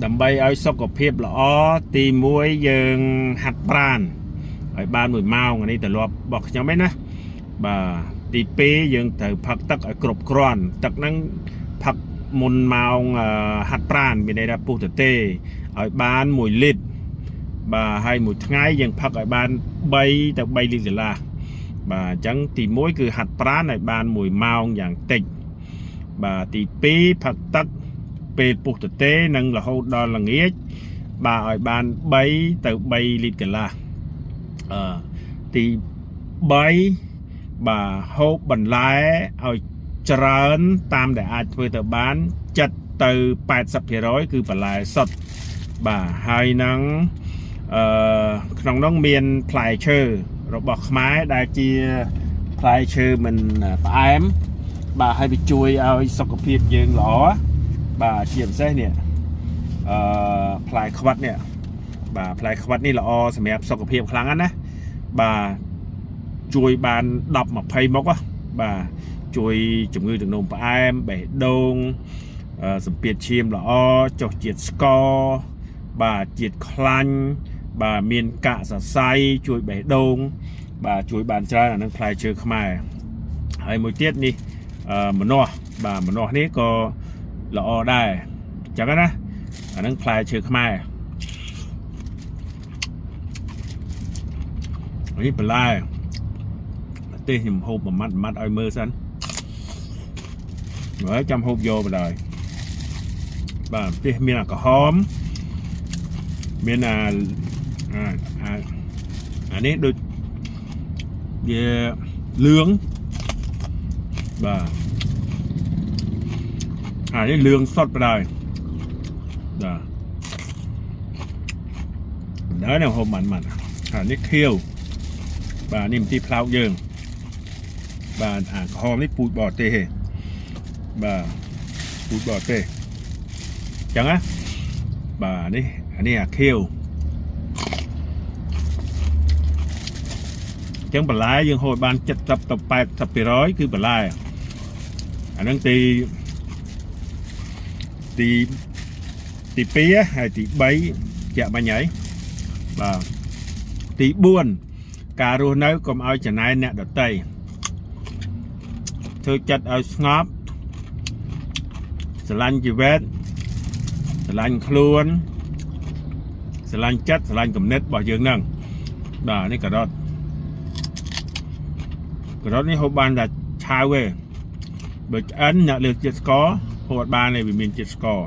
ដើម្បីឲ្យសុខភាពល្អទី1យើងហាត់ប្រាណឲ្យបាន1ម៉ោងអានេះទម្លាប់របស់ខ្ញុំឯណាបាទទី2យើងត្រូវផឹកទឹកឲ្យគ្រប់គ្រាន់ទឹកហ្នឹងផឹកមុនម៉ោងហាត់ប្រាណមានន័យថាពុះទទេឲ្យបាន1លីត្របាទហើយមួយថ្ងៃយើងផឹកឲ្យបាន3ទៅ3លីត្រកន្លះបាទអញ្ចឹងទី1គឺហាត់ប្រាណឲ្យបាន1ម៉ោងយ៉ាងតិចបាទទី2ផឹកទឹកពេលពុះទទេនិងរហូតដល់ល្ងាចបាទឲ្យបាន3ទៅ3លីត្រកន្លះអឺទី3បាទហូបបន្លែឲ្យច្រើនតាមដែលអាចធ្វើទៅបាន7ទៅ80%គឺបន្លែសុទ្ធបាទហើយនឹងអឺក្នុងនោះមានផ្លែឈើរបស់ខ្មែរដែលជាផ្លែឈើមិនផ្អែមបាទហើយវាជួយឲ្យសុខភាពយើងល្អបាទជាពិសេសនេះអឺផ្លែខ្វិតនេះបាទផ្លែខ្វិតនេះល្អសម្រាប់សុខភាពខ្លាំងណាស់ណាបាទជួយបាន10 20មុខបាទជួយជំងឺទឹកនោមផ្អែមបេះដូងសម្ពាធឈាមល្អចុះជាតិស្ករបាទជាតិខ្លាញ់បាទមានកាកសរសៃជួយបេះដូងបាទជួយបានច្រើនអានឹងផ្លែឈើខ្មែរហើយមួយទៀតនេះម្នាស់បាទម្នាស់នេះក៏ល្អដែរអញ្ចឹងណាអានឹងផ្លែឈើខ្មែរនេះបន្លែទេសខ្ញុំហូបមួយម៉ាត់មួយម៉ាត់ឲ្យមើលសិនហើយចាំហូបយកបណ្ដោយបាទទេសមានអាក្រហមមានអាអាអាអានេះដូចវាលឿងបាទអានេះលឿងសុតបណ្ដោយបាទដល់នៅហូបម៉ាត់ម៉ាត់អានេះខៀវបាទនេះមន្ទីរផ្លោកយើងបាទអាក្រហមនេះពូជបរទេសទេបាទពូជបរទេសអញ្ចឹងណាបាទនេះអានេះអាខៀវអញ្ចឹងបន្លែយើងហូបបាន70ទៅ80%គឺបន្លែអាហ្នឹងទីទីទី2ហើយទី3ជាក់បាញ់ហើយបាទទី4ការរស់នៅកុំឲ្យចំណែនអ្នកដតីធ្វើចិត្តឲ្យស្ងប់ស្រឡាញ់ជីវិតស្រឡាញ់ខ្លួនស្រឡាញ់ចិត្តស្រឡាញ់គំនិតរបស់យើងហ្នឹងបាទនេះការ៉ុតការ៉ុតនេះហូបបានតែឆៅទេបើឆ្អិនអ្នកលើកជាតិស្ករហូបអត់បានទេវាមានជាតិស្ករ